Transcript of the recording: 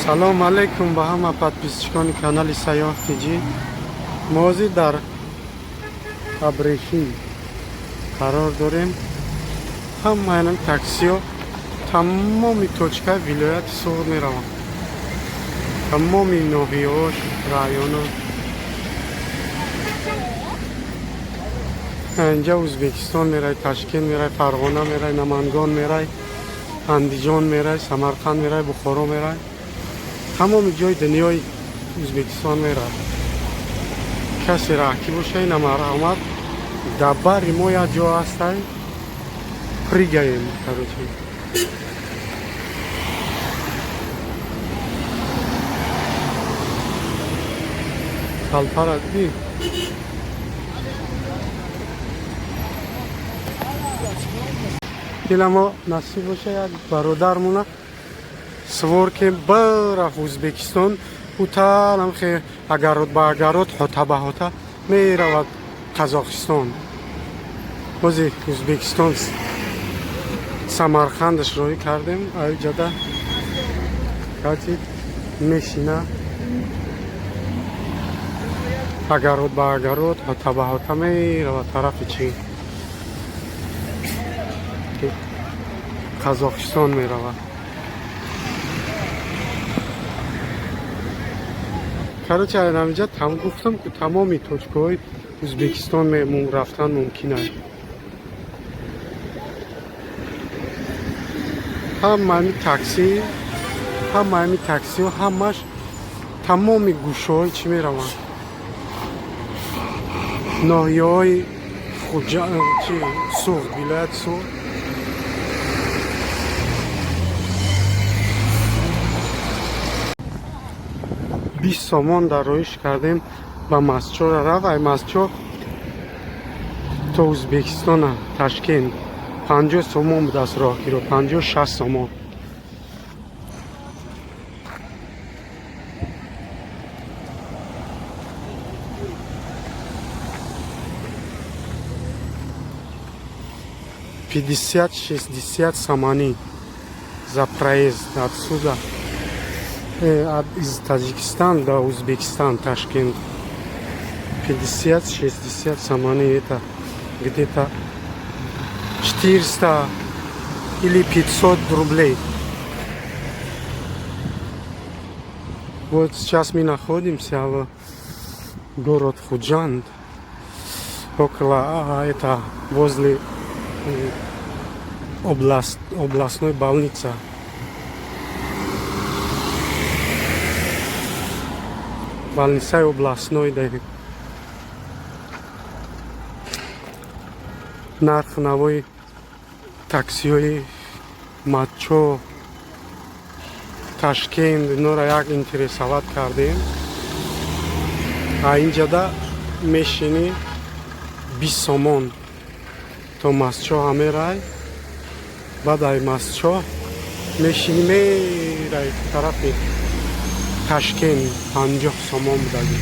Салом алейкум ба ҳама подписчикони канали Сайёҳ Тҷи. Мо ҳозир дар Абрешим қарор дорем. Ҳамаи таксиҳо тамоми точкаи вилояти Суғд мераванд, тамоми ноҳияҳош, районо. Инҷа Ӯзбекистон мерай, Ташкент мерай, Фарғона мерай, Намангон мерай, Андиҷон мерай, Самарқанд мерай, Бухоро мерай, тамоми ҷои дунёи Ӯзбекистон мерад. Касе раҳкӣ боша, ина марҳамат, дар бари мо як ҷо ҳастай, прыгаем, короче. Толпара дидӣ? Дила мо насиб боша, як бародармона свор ке барафт Ӯзбекистон, уталам хе огород ба огород, ҳота ба ҳота меравад Қазоқистон. Бози Ӯзбекистон Самарқандаш роҳӣ кардем. Аҷада кати мешина, огород ба огород, ҳота ба ҳота меравад тарафи чи, Қазоқистон меравад. Короче, ҳаминҷа гуфтам, ки тамоми точкаҳои Ӯзбекистон рафтан мумкин аст. Ҳама ҳами такси, ҳама ҳами таксиҳо, ҳамаш тамоми гӯшаҳои чӣ мераванд, ноҳияҳои чи, Суғд, вилояти Суғд. 20 сомон дар роҳиш кардем ба Мастчора рафт. Ай Мастчо то Ӯзбекистона, Ташкент, 50 сомон будааст роҳгиро, 50-60 сомон. 50-60 сомони за проезд отсюда, из Таджикистан до Узбекистан, Ташкент. 50-60 сомони, это где-то 400 или 500 рублей. Вот сейчас мы находимся в город Худжанд, около, это возле областной больницы. Больницаи областной даем. Нарх навои таксиҳои Мачо, Ташкент, инора як интересовать кардем. А инҷада мешинӣ, 20 сомон то Мастчо ҳамерай, баъд ай Мастчо мешинӣ, мерай тарафи Ташкент, 50 сомон будаги.